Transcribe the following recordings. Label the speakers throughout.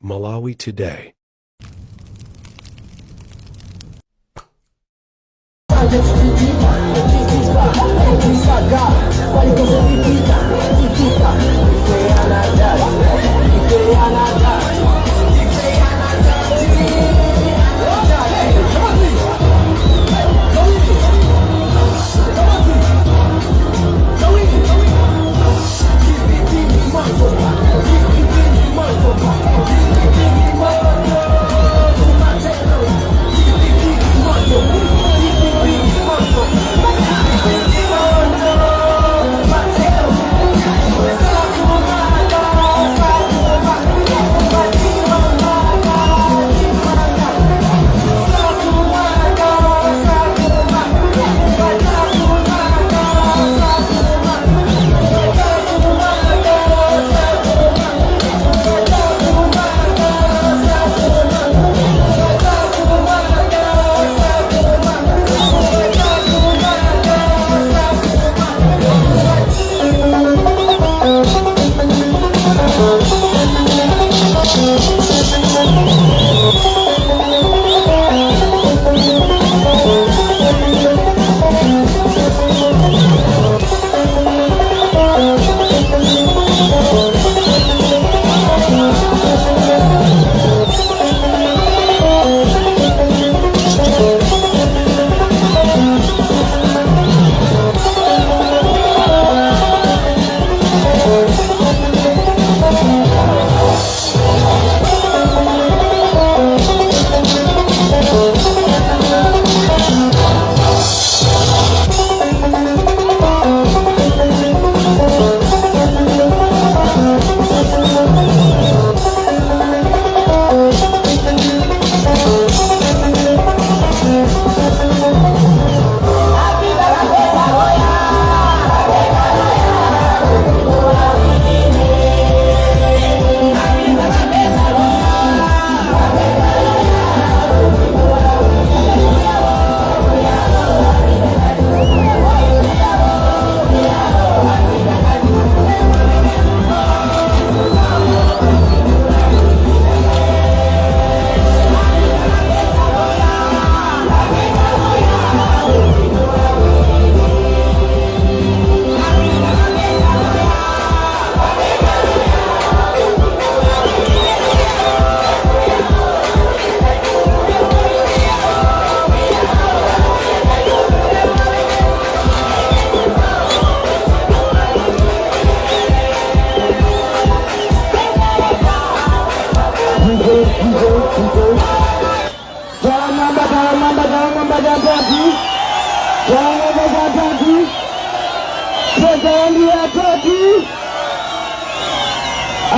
Speaker 1: Malawi Today.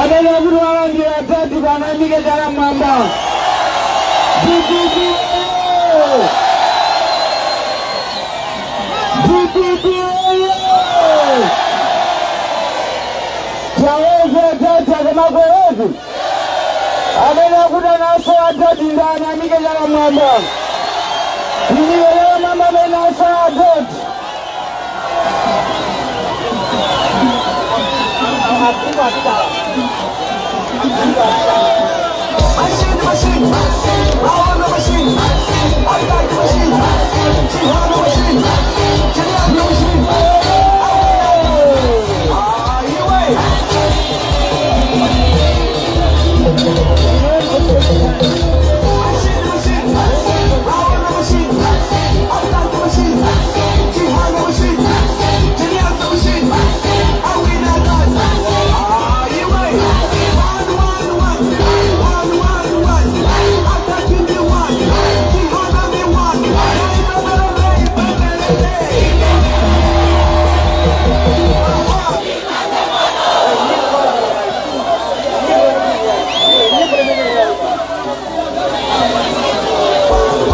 Speaker 2: Amene akuti walandira atati panamike chala mwamba. DPP! DPP! Chaweze atati akamakwerezi amene akuti anaso atati ndani amike chala mwamba imike chala mwamba amene aso atati.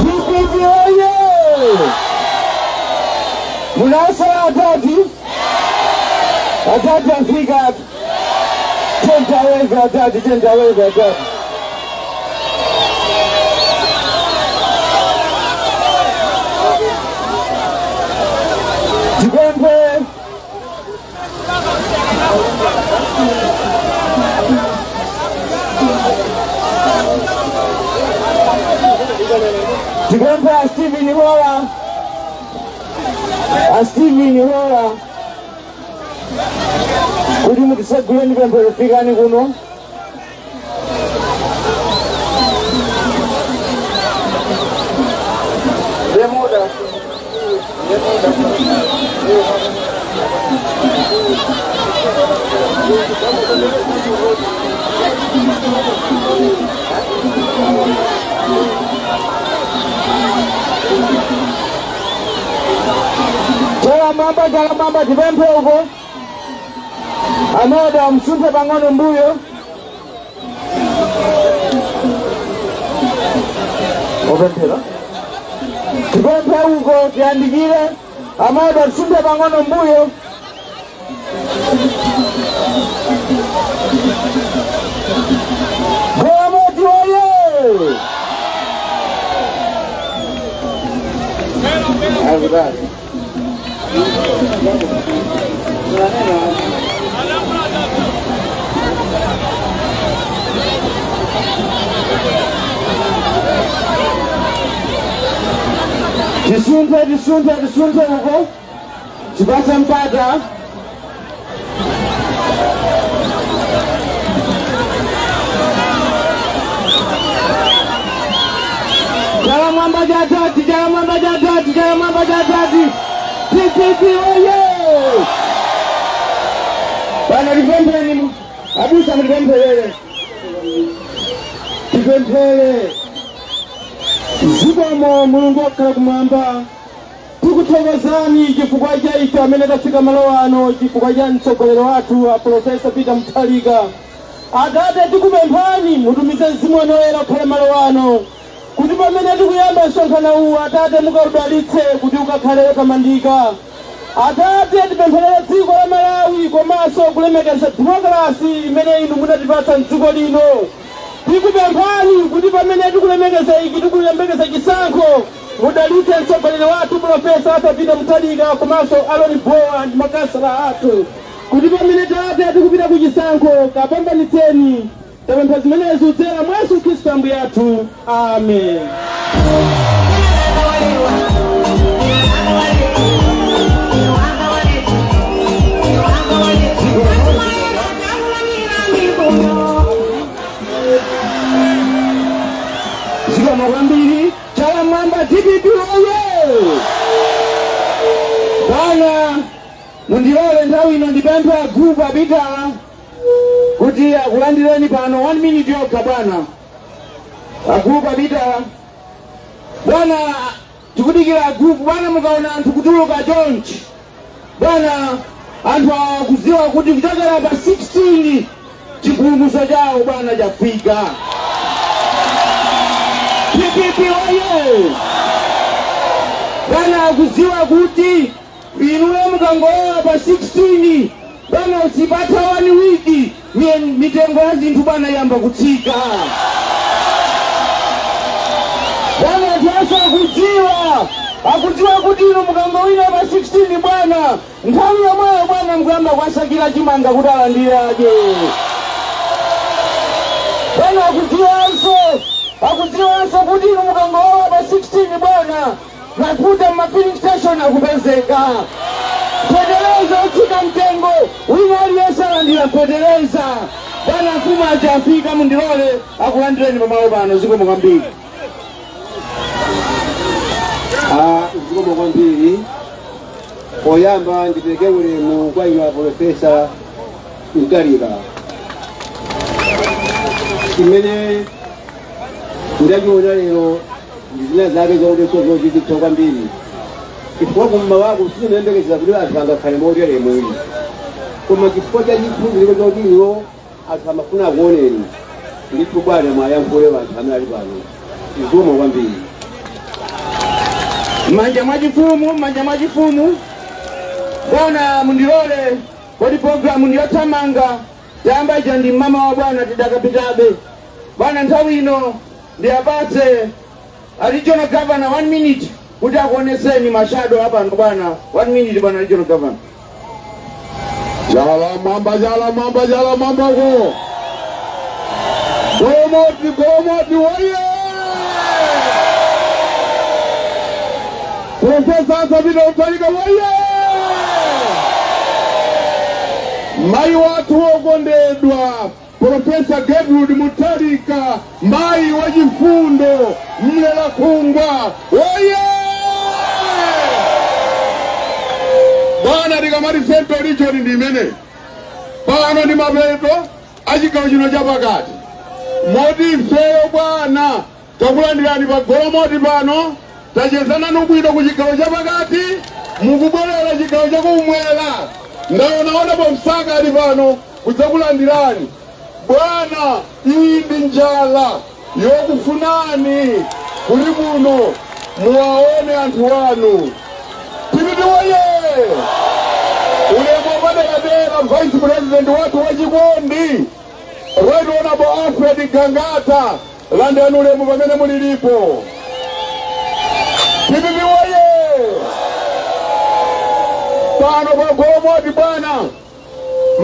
Speaker 2: DPP oye! Munasala atati? Atati afika tentaweza atati tentaweza atati. Chipembe Tipemphe a Stephen Hola, a Stephen Hola, kuti mutiseguleni pemphero. Fikani kuno. Demuda. Chala mwamba, chala mwamba, tipemphe uko. Amoda, msunthe pang'ono mbuyo. Opemphera. Tipemphe uko, tiyandikire. Amoda, msunthe pang'ono mbuyo. Goamoti oye! Akutali. Tisunthe, tisunthe, tisunthe uko. Tipatse mpata. Chala mwamba cha tati, chala mwamba cha tati, chala mwamba cha tati. DPP oye! Bana, tipemphereni abusa, mutipempherere.
Speaker 1: Tipemphere. Zikomo Mulungu okhala kumwamba, tikuthokozani chifukwa cha ife amene tafika malo ano, chifukwa cha mtsogoleri wathu a Profesa Peter Mutharika. Atate, tikupemphani mutumize Mzimu wanu Woyera ukhale malo ano, kuti pamene tikuyamba msonkhano uwu, Atate, mukaudalitse kuti ukakhale wotamandika. Atate, tipempherere dziko la Malawi komanso kulemekeza demokrasi imene inu munatipatsa mdziko lino. Tikupemphani kuti pamene tikulemekeza iki, tikulemekeza chisankho, mudalitse mtsogoleri wathu Profesa Arthur Peter Mutharika komanso Aaron Bowa ndi makansala athu, kuti pamene, Tate, tikupita ku chisankho, kapambanitseni. Tapempha zimenezi kudzera mwa Yesu Khristu Ambuye athu, amen.
Speaker 2: Zikomo kwambiri. Chala mwamba, DPP oye! Bwana, mundilole nthawi ino ndipemphe agrupu apitala kuti akulandireni pano, one minute yokha. Bwana, agrupu apitala, bwana, tikudikira agrupu. Bwana, mukaona anthu kutuluka chonchi, bwana, anthu awa kuziwa kuti kuchokera pa 16 chipulumutso chawo, bwana, chafika. DPP oye! Bwana, akuziwa kuti inuyo mukangolowa pa 16, bwana, usipatha one week, mitengo ya zinthu, bwana, yamba kutsika. Bwana, anthu onse akudziwa, akudziwa kuti inu mukangowina pa 16, bwana, nthawi yomweyo, bwana, mukuyamba kwasakira chimanga kuti alandire adye. Bwana, akudziwanso, akudziwanso kuti inu mukangolowa pa 16, bwana, mafuta mma filling station akupezeka, fetereza utsika mtengo, wina aliyense alandira fetereza. Bwana, mfumu aja afika, mundilole akulandireni pamalo pano. Zikomo kwambiri.
Speaker 1: Ah, zikomo kwambiri. Poyamba ndipereke ulemu kwa inu a Profesa Mutharika. Chimene ndachiona lero ndi zina zake zoonetsa zochititsa kwambiri, chifukwa kum'mawako sitinayembekezera kuti anthu angakhale moteremuli, koma chifukwa cha chikhulupiriro choti iwo anthu amafuna akuoneni, ndithu bwana, mwayankhule anthu amene ali pano. Zikomo kwambiri.
Speaker 2: Manja mwachifumu, manja mwachifumu. Bwana, mundilole, kodi programu ndiyothamanga, tayamba ija ndi mama wa bwana, tidakapitabe. Bwana, nthawi ino ndiyapatse a regional governor one minute kuti akuoneseni ma shadow apano. Bwana, one minute, bwana regional governor.
Speaker 3: Chala mwamba, chala mwamba, chala mwamba ko. Gomoti, gomoti woye! Profesa Arthur Peter Mutharika woye! Mayi wathu wokondedwa Profesa Gertrude Mutharika, mayi wachifundo, mlera khungwa woye! Bwana, tikamati Central Region ndi imene pano ndi mapeto achigawo chino chapakati, moti ifeyo bwana takulandirani pa Golomoti pano, tacheza nanu bwino ku chigawo chapakati, mukubwerera chigawo chakumwera. Ndaonaona pomsaka ali pano kudzakulandirani bwana. Iyi ndi njala yokufunani kuli kuno muwaone anthu wanu. DPP woye! Ulemu wapaderadera Vice President wathu wachikondi, Right Honorable Alfred Gangata, landirani ulemu pamene mulilipo. DPP woye! Pano pa Golomoti bwana,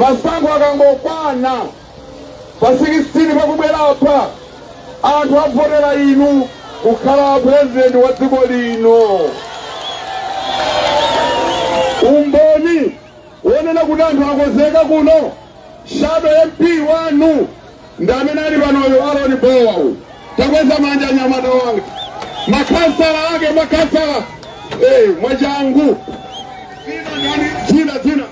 Speaker 3: masankho akangokwana pa 16 pakubwerapa, anthu avotera inu kukhala president wa dziko lino. Umboni wonena kuti anthu akonzeka kuno, shadow MP wanu ndi amene ali panoyo, Aaron Bowa uyu. Takweza manja, anyamata wanga, makhansala ake, makhansala mwachangu. Dzina ndani? Dzina, dzina.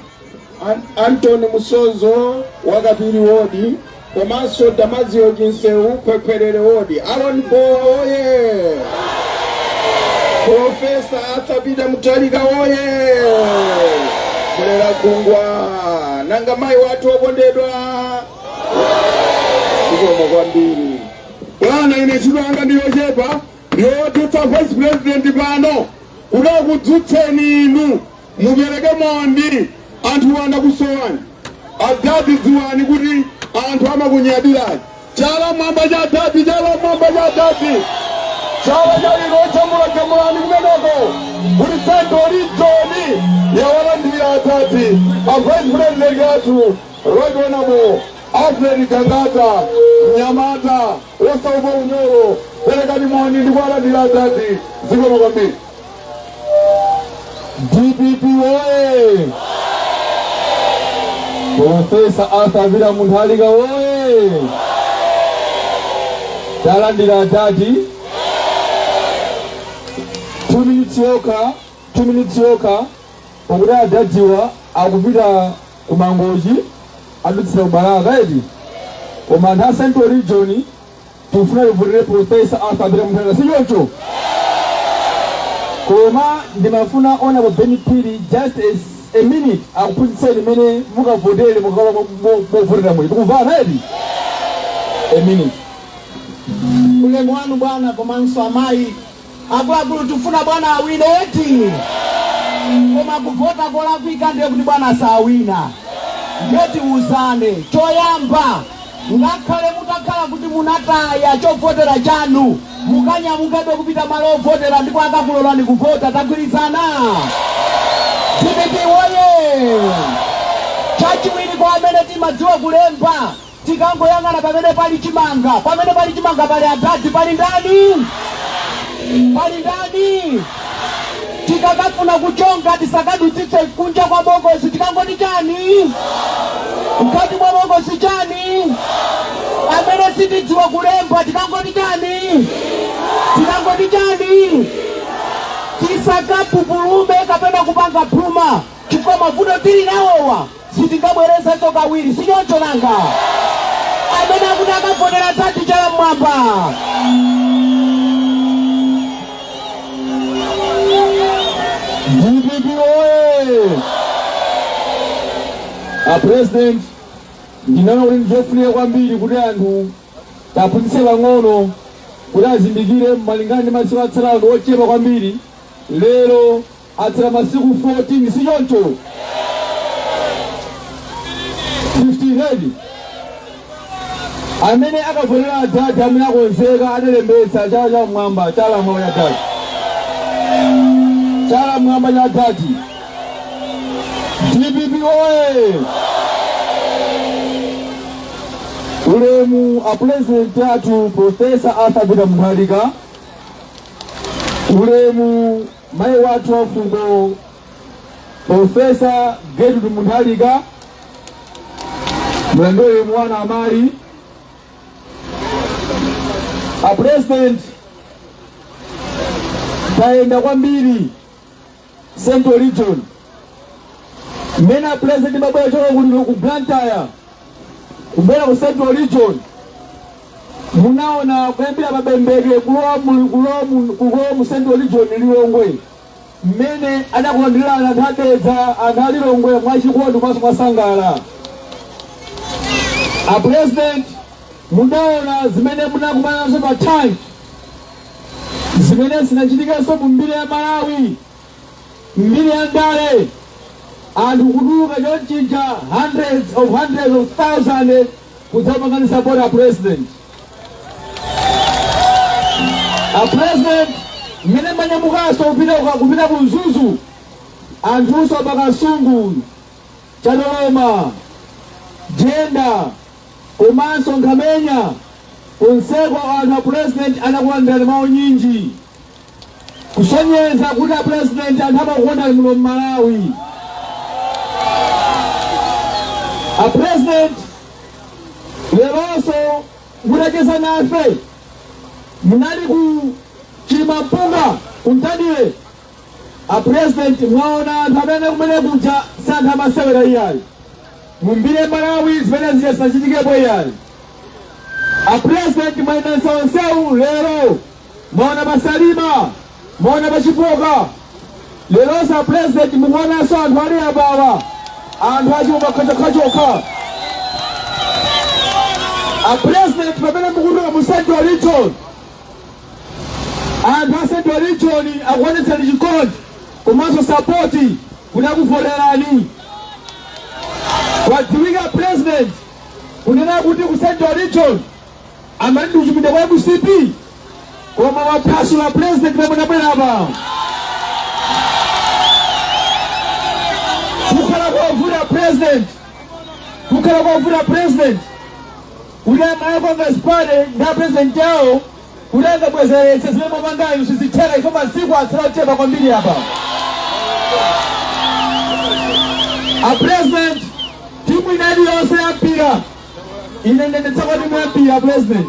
Speaker 4: Antony Musozo, Wakapiri Wodi, komanso Damazio Chinseu, Khwekhwerere Wodi. Aaron Bowa oye! Profesa Arthur Peter Mutharika oye! Mulera Gungwa, nanga mayi wathu okondedwa, zikomo kwambiri.
Speaker 3: Bwana, ine ntchito yanga ndiyochepa, ndiyodzutsa Vice President pano kuti akudzutseni inu, mupereke moni. Anthu anakusowani adadi, dziwani kuti anthu amakunyadirani. Chala mwamba cha dadi, chala mwamba cha dadi, chala chalino chamulajamulani kumeneko kuti Central Region yawalandira adadi. A Vice President athu, Right Honorable Alfred Gangata, mnyamata wosaupa unyolo, perekani moni ndi kuwalandira adadi. Zikomo kwambiri.
Speaker 1: DPP woye! Profesa Arthur Peter Mutharika woye! Talandira adadi. 2 minutes yokha, 2 minutes yokha, pakuti adadiwa akupita ku Mangochi, adutsira ku Balaka eti. Koma anthu a Central Region tikufuna tivotere Profesa Arthur Peter Mutharika, si choncho? Koma ndimafuna Honorable Ben Phiri, just a minute, akuphunzitseni mmene mukavotere mukakhala movotera muli. Tikumvana eti? A minute.
Speaker 5: Ulemu wanu bwana, komanso amayi akuluakulu. Tifuna bwana awine eti, koma kuvota kolakwika ndiye kuti bwana sawina. Ndiye tiuzane, choyamba, ngakhale mutakhala kuti munataya chovotera chanu, mukanyamukebe kupita malo ovotera ndipo akakulolani kuvota. Tagwirizana? DPP woye! Chachiwiri, kwa amene timadziwa kulemba, tikangoyang'ana pamene pali chimanga, pamene pali chimanga pali adadi. Pali ndani? Pali ndani? Tikakafuna kuchonga, tisakadutsitse kunja kwa bokosi. Tikangoti chani? Mkati mwa bokosi chani? Amene sitidziwa kulemba, tikangoti chani? Tikangoti chani? Tisakapupulume kapena kupanga phuma, chifukwa mavuto tili nawowa sitingabwerezenso kawiri, sichoncho nanga? Amene akuti akavotera adadi, chala mmwamba.
Speaker 1: DPP oye! A President, ndinaona kuti ndichofunika kwambiri kuti anthu taphunzitse pang'ono kuti azindikire malingana ndi masiku atsalawo ndi ochepa kwambiri. Lero atsala masiku 14, si choncho? 15 ready. Amene akavotera adadi, amene akonzeka, adalembetsa, chala cha mwamba, chala mwamba cha dadi, chala mwamba cha dadi. DPP oye! Ulemu a President athu, Profesa Arthur Peter Mutharika, ulemu.
Speaker 2: Mayi wathu wa fuko Profesa Gertrude Mutharika, mulandire ulemu wanu amayi. A President, tayenda kwambiri Central Region. Mmene a President mabwera choka ku Blantyre kubwera ku Central Region, munaona kuyambira mabembedwe kulowa mu Central Region, Lilongwe, mmene adakulandirana anthu a Dedza, anthu a Lilongwe, mwachikondi komanso mwasangala. A President, mudaona zimene munakumana nazo pa tank, zimene zinachitikanso mu mbiri ya Malawi, mbiri ya ndale, anthu kutuluka chonchija, hundreds of thousands, kudzapangani support a President. A President, mmene manyamukanso kupita ku Mzuzu, anthunso pakasungu, Chatoloma, Jenda komanso Nkhamenya, konseko anthu a President anakulandirani mwaunyinji, kusonyeza kuti a President, anthu amakukondani muno mMalawi. A President, leronso mutacheza nafe, munali ku Chilimampunga, kuntadire. A President, mwaona anthu amene kumene kuja si anthu amasewera iyayi. Mumbiri Malawi zimene zija zinachitikepo iyayi. A President, mwayenda msewu lero, mwaona paSalima, mwaona paChipoka. Leronso a President, mukuonanso anthu ali apawa, anthu achimwa khachokha. A President, pamene mukutuluka mu Central Region, anthu a Central Region akuonetsani chikondi komanso support kuti akuvoterani. Kwadziwika, President, kunena kuti ku Central Region amati ndi kuchipinda kwa MCP, koma waphwasula, President, pamwe nabwera apa. Kukhala kovuta, President, kukhala kovuta, President, kuti Malawi Congress Party ndi President yawo kuti angabwezeretse zimene mwapangayo. Sizitheka. Ifo masiku atsala ochepa kwambiri apa. A President, timu ina iliyonse ya mpira, ine ndendetsako timu ya mpira, President,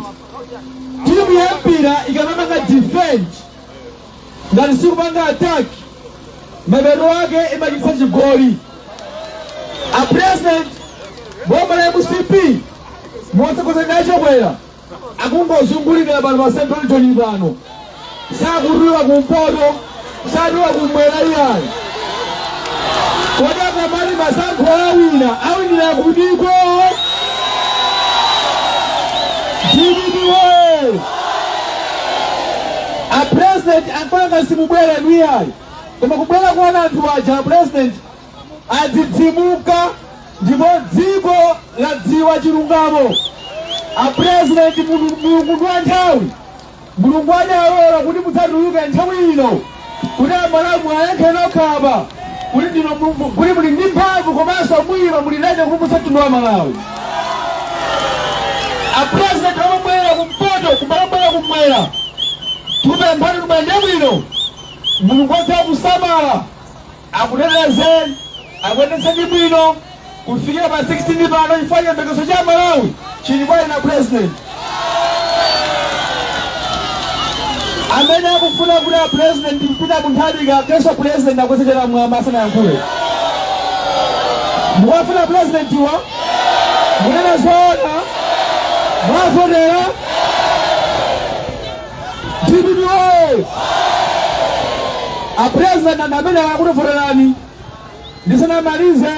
Speaker 2: timu ya mpira ikamapanga defend, ngati sikupanga attack, mapeto ake imachititsa chigoli. A President, boma la MCP motsogozedwa ndi Chakwera akungozungulira pano pa Central Region pano, sakutuluka kumpoto, sakutuluka kumwera iyayi. Kodi akamati masankho awina, awinira kutiko? DPP woye! A President, ankanga simubwera iyayi, koma kubwera kuona anthu aja, a President, adzidzimuka ndipo dziko ladziwa chilungamo. A President, Mulungu ndi wa nthawi. Mulungu adalola kuti mudzatuluke nthawi ino kuti Amalawi muwayankhe nokhapa kuti ndino kuti muli ndi mphamvu komanso mwina muli ready kupulumutsa mtundu wa Malawi. A President, amabwera kumpoto, kumabwera kumwera, tikupemphani kumwende bwino. Mulungu adza kusamala, akutetezeni, akuyendetseni bwino kufikira pa 16 pano, chifukwa chiyembekezo cha Malawi chili kwa inu, President. Amene akufuna kuti a President Peter Mutharika akenso President akweze chala mwamba asanayankhule. Mukafuna President wa munena zoona, mwavotera DPP oye! A President, anthu amene akutivoterani. Ndisanamalize,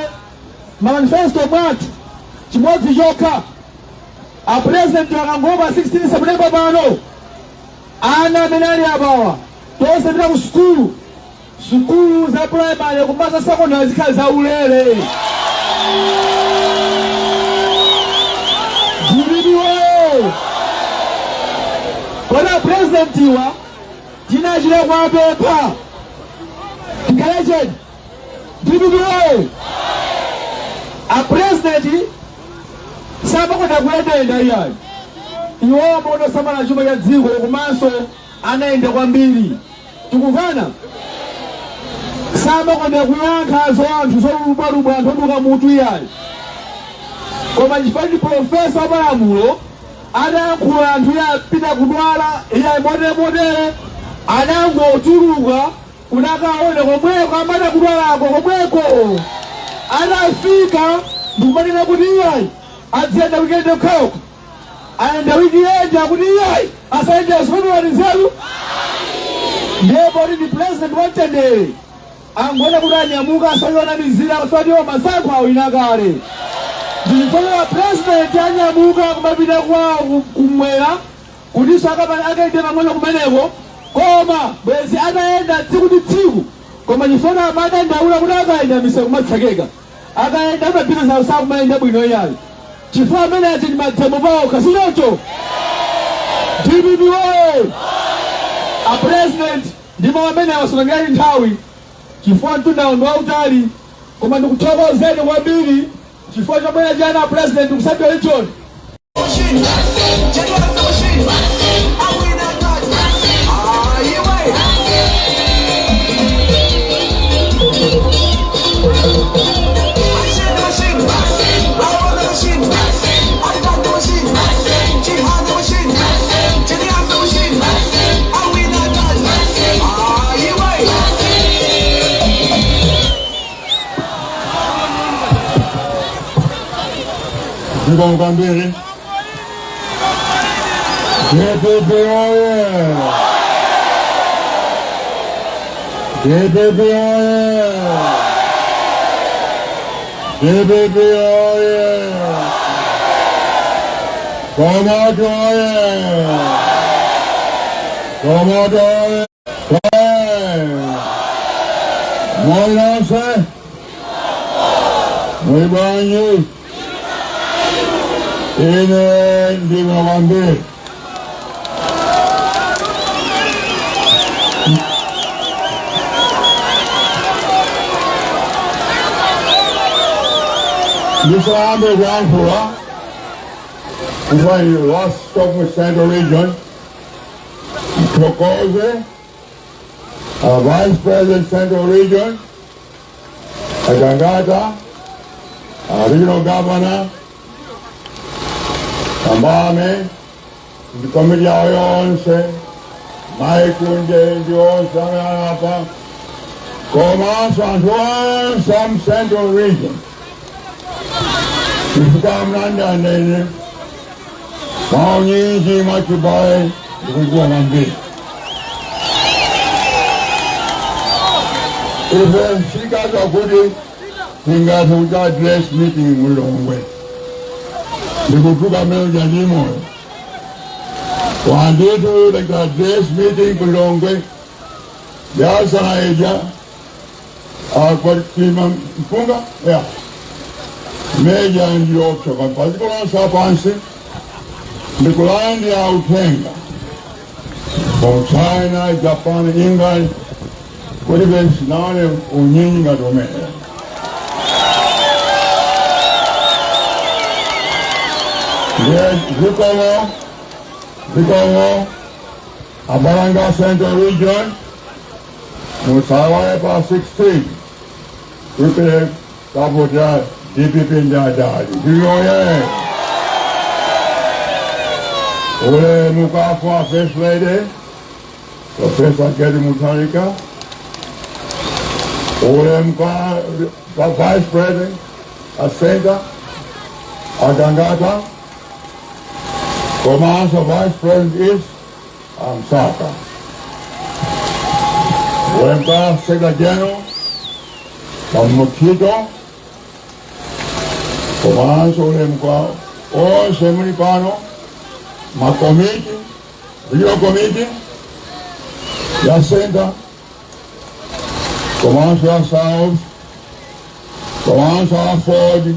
Speaker 2: manifesto mwathu chimodzi chokha, a President akangopa 16 September pano, ana amene ali apawa tonse pita ku sukulu, sukulu za primary komanso secondary zikhale za ulere. DPP oye! Kodi a President wa tinachita kuwapempha? Tikhale chete. DPP oye! A President samakonda kuyendayenda iyayi. Iwo amakonda samala chuma cha dziko komanso anayenda kwambiri. Tikumvana?
Speaker 1: Samakonda kuyankha zo anthu zolubwalubwa, anthu oduka mutu iyayi, koma chifukwa ndi profesa wa malamulo, adayankhula anthu iye apita kudwala iye motere motere, anangotuluka kuti akaone komweko amene kudwalako komweko. Atafika ndikumanena kuti iyayi, adziyenda weekend yokhayokha, ayenda weekend, akuti iyayi, asayende asipatulani nzeru. Ndipo poti ndi president wamtendere, angoona kuti anyamuka asaiona mizira, asatiwa masankho awina kale. Ndichifukwa president anyamuka kumapita kwawo kumwera kutinso akaende pang'ono kumeneko, koma bwezi atayenda tsiku ndi tsiku, koma chifukwa amadandaula kuti akayenda misewu kumatsekeka, akayenda mabizinesi awo sakumayenda bwino iyayi, chifukwa amene achi ndi ma demo paokha, sichoncho? DPP woye! A president, ndi mawu amene awasonangani nthawi chifukwa mtundawo ndi wautali, koma ndikuthokozeni kwambiri chifukwa chobwera chana president ku Central Region.
Speaker 6: Machine, January machine, I win a God. Ah, you wait. Machine, machine, I want the machine. I got the machine. Jihad the machine, January machine, I win a God. Ah, you wait.
Speaker 3: Zikomo kwambiri. DPP oye! DPP oye! DPP oye! Komoto oye! Komoto oye! Muli nonse? Muli bwanji? Ine ndine kwambiri. Ndisambe kuyankhula kufani last stop mu Central Region, Mthokoze Vice President Central Region Agangata, Regional Governor Kambame ndi komiti yawo yonse, Maikunje ndi onse amene apa, komanso anthu onse am Central Region, chifukwa mnandandene maunyinji mwachibale ndikudziwa kwambiri. Ife sikaza kuti tingathe kuti address meeting mulongwe ndikutuka mene ndimoyo wanditu like address meeting kulongwe yasaija akwatima mpunga ya meja ndiyopsa paziko lonse pansi ndikulandira uthenga from China, Japan, England kuti besinaone unyinyi ngati umene. Ndiye zikomo, zikomo abalanga Central Region, musawaye pa 16 kuipire kapota DPP njadali ndiyoye. Ule mukafa First Lady Professor Gertrude Mutharika, ule mka Vice President Asenga Agangata, komanso Vice President is Amsaka, ule mka Secretary General Pamukito, komanso ule mka onse muli pano, makomiti, regional committee ya center, komanso ya south, komanso ya Ford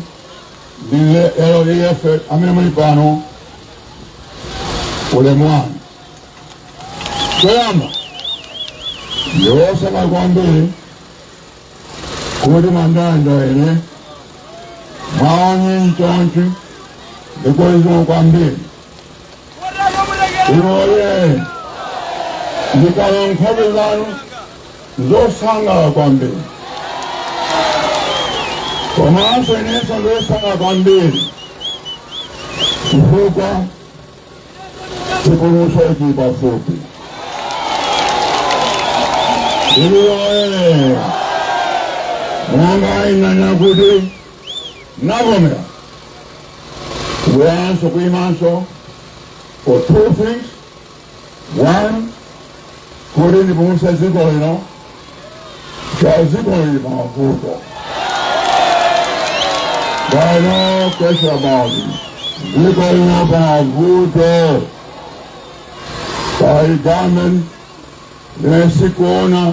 Speaker 3: ndi LDF amene muli pano, ulemu wanu. Choyamba, ndiwosema kwambiri kuti mandanda ene mwaonyinyi chonchi, ndikuizimo kwambiri iwoye ndikala nkhope zanu. Nzosangalala kwambiri. Komanso inenso nzosangalala kwambiri chifukwa chipulumutso chili pafupi. Iliyoye monga inanya kuti navomera kubweranso kuyimanso for two things. One, kuti ndipulumutse dziko lino, cha dziko lili pamavuto. There is no question about it. Dziko lino pamavuto. Pali government limene sikuona,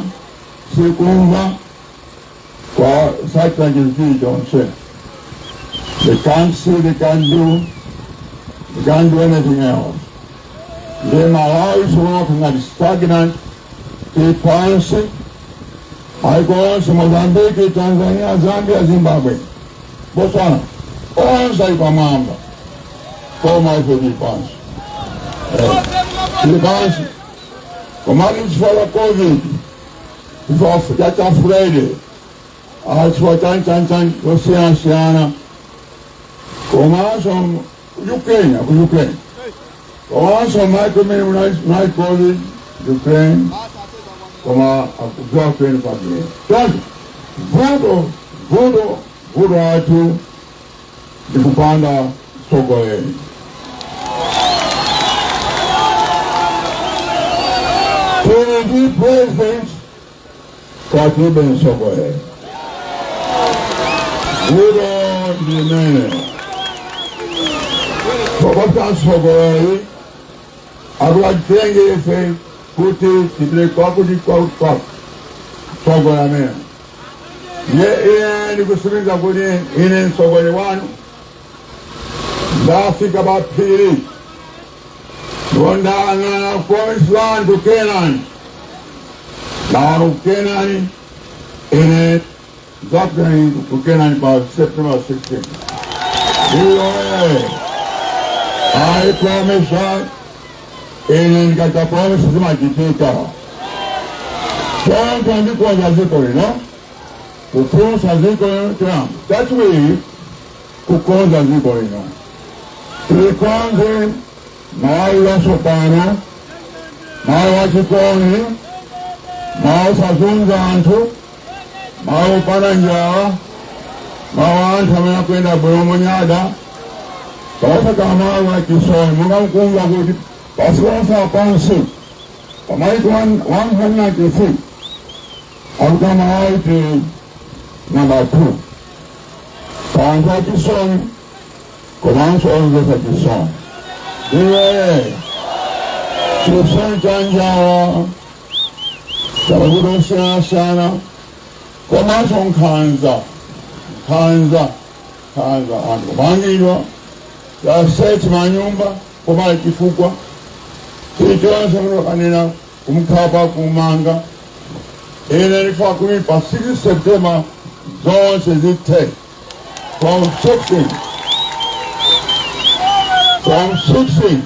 Speaker 3: sikumva kwa sachita chinthu chilichonse. They can't see, they can't do anything else. Ndi Malawi sikuona ngati stagnant, tili pansi. Maiko onse, Mozambique, Tanzania, Zambia, Zimbabwe, Botswana, onse ali pamwamba, koma ife tili pansi. Tili pansi. Komati chifukwa cha COVID, chifukwa cha Friday, chifukwa chani chani chani zosiyanasiyana, komanso Ukraine, ku Ukraine, komanso maiko mene munali COVID, Ukraine, koma akudziwa Ukraine pabwino. Choncho vuto athu ndi kupanda mtsogoleri. Tili ndi president, tilibe mtsogoleri. Vuto ndi limene popata mtsogoleri akulatenge ife kuti tipite kwakuti kwakuti kwakuti mtsogoleri amene ye iye ndikusimikiza kuti ine mtsogoleri wanu ndafika pa phiri ndipo ndayang'ana promised land ku Kenani, ndaona ku Kenani. Ine ndzapita ku Kenani pa September 16. Iyoye, I promise that. Ine ndikata promise zimachitika. Choncho ndikonza dziko lino, kupulumutsa dziko lino choyamba, chachiwiri kukonza dziko lino, tikonze Malawi watsopano, Malawi wachikondi, Malawi osazunza anthu, Malawi opanda njala, Malawi anthu amene akuyenda bwino monyada, osakhala Malawi wachisoni monga mukumva kuti pasi lonse lapansi pamaiko 193 akuti Malawi tili namba 2 pa anthu achisoni komanso omvetsa chisoni. Iwe chisoni cha njala, chakuti osiyanasiyana, komanso nkhanza, nkhanza, nkhanza, anthu kumangidwa, yasechi manyumba popanda chifukwa chilichonse, munthu akanena kumkhapa, kumanga. Ine ndifuna kuti pa 6 September zonse zithe. From 16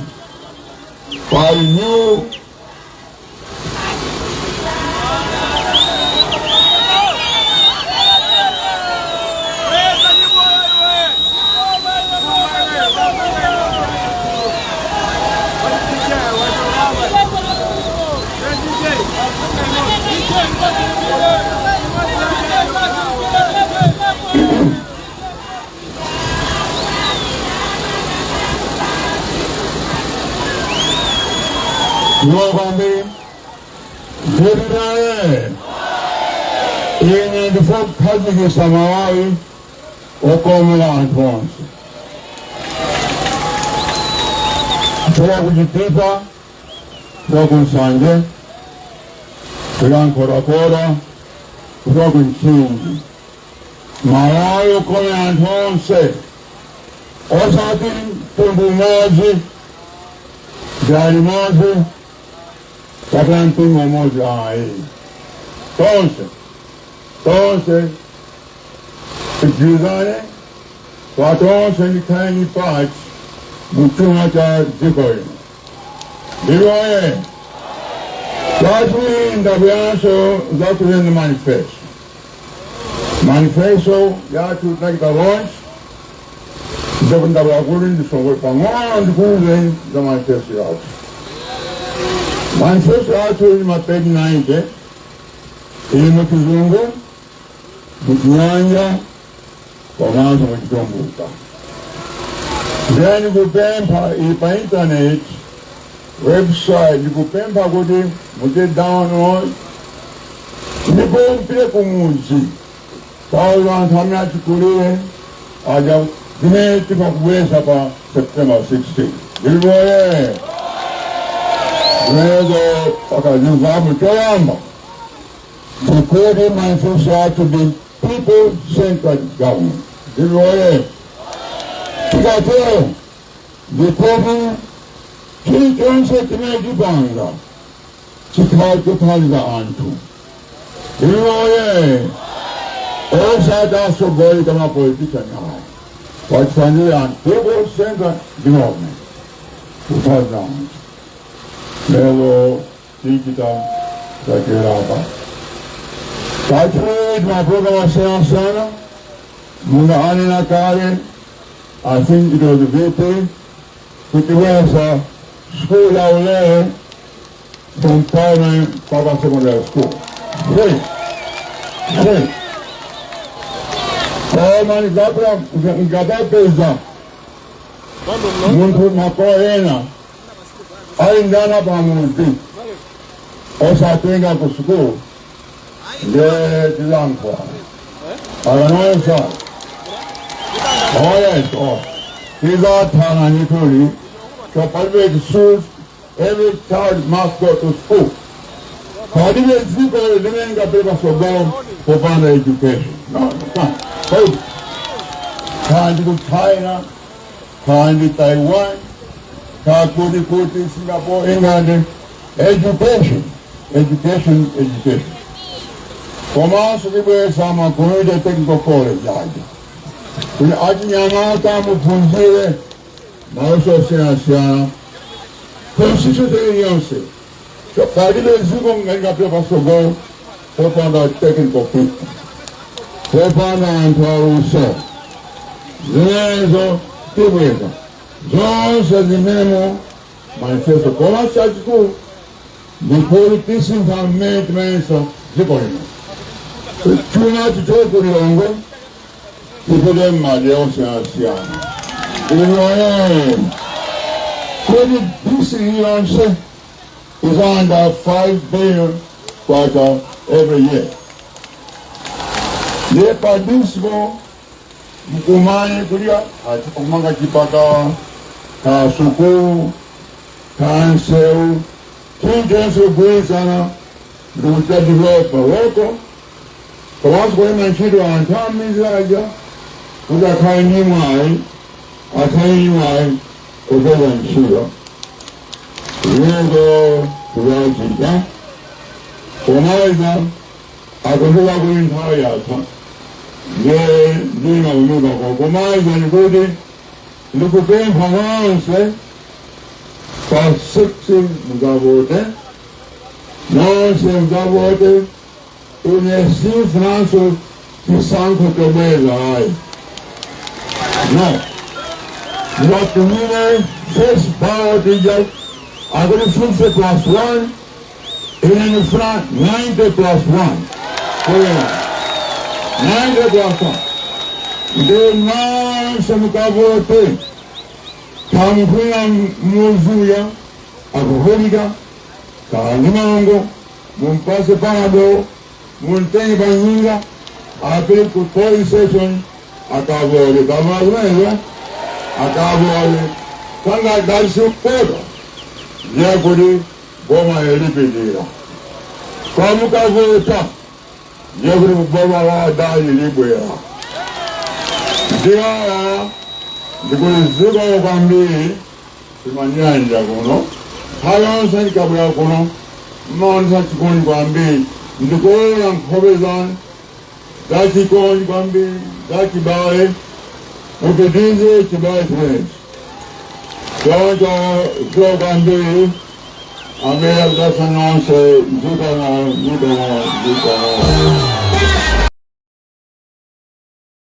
Speaker 3: by new Kwambiri ndipitaye, ine ndifuna kukhazikitsa Malawi okomera anthu onse, kuchoka ku Chitipa, kuchoka ku Nsanje, kuchoka Nkhotakota, kuchoka ku Mchinji. Malawi okomera anthu onse, osati mtundu umodzi, dera limodzi kapena mpingo umodzi, ayi. Tonse, tonse tigwirizane kwa tonse, ndikhale ndi part mu chuma cha dziko lino. Ndiloye Chachiwiri, ndabweranso zakuyenza manifesto. Manifesto yathu tinachita launch. Ndipo ndabwera kuti ndisongole pang'ono, ndikuuze za manifesto yathu. Manifesto yathu ili mapeji 90, ili muchizungu, muchinyanja komanso muchitumbuka. Then kupempha, ili pa internet website, ndikupempha kuti muche download ndipo mpite kumuzi paulo, anthu amene achikulire aja, zimene timakubweza pa September 16 ndilipoye zimenezo pakazimvapo. Choyamba ndikuti manifesto yathu ndi people centered government. Ndilipoye. Tikatero ndikuti chilichonse chimene chipanga chikhale chothandiza anthu. Ndilipoye. Osati asogoli kama politician ayi, wachithandiza anthu. People centered development, kuthandiza anthu. Lero tichita tacherapa. Chachiwiri, mapulogalamu asiyanasiyana munga anena kale, I think it was VP, kutibweza school ya ulere from primary mpaka secondary school free, free. Koma ngapapeza munthu makolo ena ali ndana pamudzi osatenga ku sukulu, ndiye tilankhula akanosa. Oh yes, oh. Tizathana ndithuli. So palibe schools, every child must go to school. Palibe dziko limene lingapite patsogolo popanda education. No, no, can't. Palibe. Kandi ku China, kandi Taiwan, kakuti kuti Singapore, England, education, education, education. Komanso tibweza ma community technical college aja kuti achinyamata muphunzire maluso osiyanasiyana constitution iliyonse. So palibe dziko lingapite patsogolo popanda technical people, popanda anthu aluso. Zimenezo tibweza zonse zimemo manifesto. Koma chachikulu ndikuti tisintha mmene timayesa dziko lino. Chuma chichoke ku Lilongwe tipite m'madera osiyanasiyana. Inoye kuti district yonse is under 5 billion kwacha every year. Ndiye pa district mkumani kulia kumanga chipatala, ka sukulu, ka nsewu, chilichonse kugwirizana ndikuchita develop local, komanso kulemba ntchito anthu amidzi aja kuti akhale ndi mwayi, akhale ndi mwayi kupeza ntchito. Zimenezo tizachita. Pomaliza, akudziwa kuti nthawi yatha, ndiye ndimapumika. Pomaliza ndikuti ndikupempha nonse, pa 6 muzavote, nonse muzavote. Ine sifunanso chisankho chobweza ayi, no. Ndiwatumire first ballot ija, akuti 50 plus 1, ine ndifuna 90 plus 1. Kuya 90 plus 1, ndi nonse mukavote. Kamukwina muzuya akuvutika kandi mango, mumpase panado, muntenge panyinga apite ku polling station akavole. Kavazimenezo akavole kanga gasipota, ndiye kuti boma ilipitira. Kwamukavota, ndiye kuti boma la adali libwera. Ndikala ndikuti kwambiri timanyanja kuno, nthawi yonse ndikabwera kuno mmaonesa chikondi kwambiri. Ndikuona nkhope zanu za chikondi kwambiri, za chibale. Mupitize chibale chimenechi. Choncho zikomo kwambiri. Ambuye akudalitseni nonse. Zikomo, zikomo, zikomo.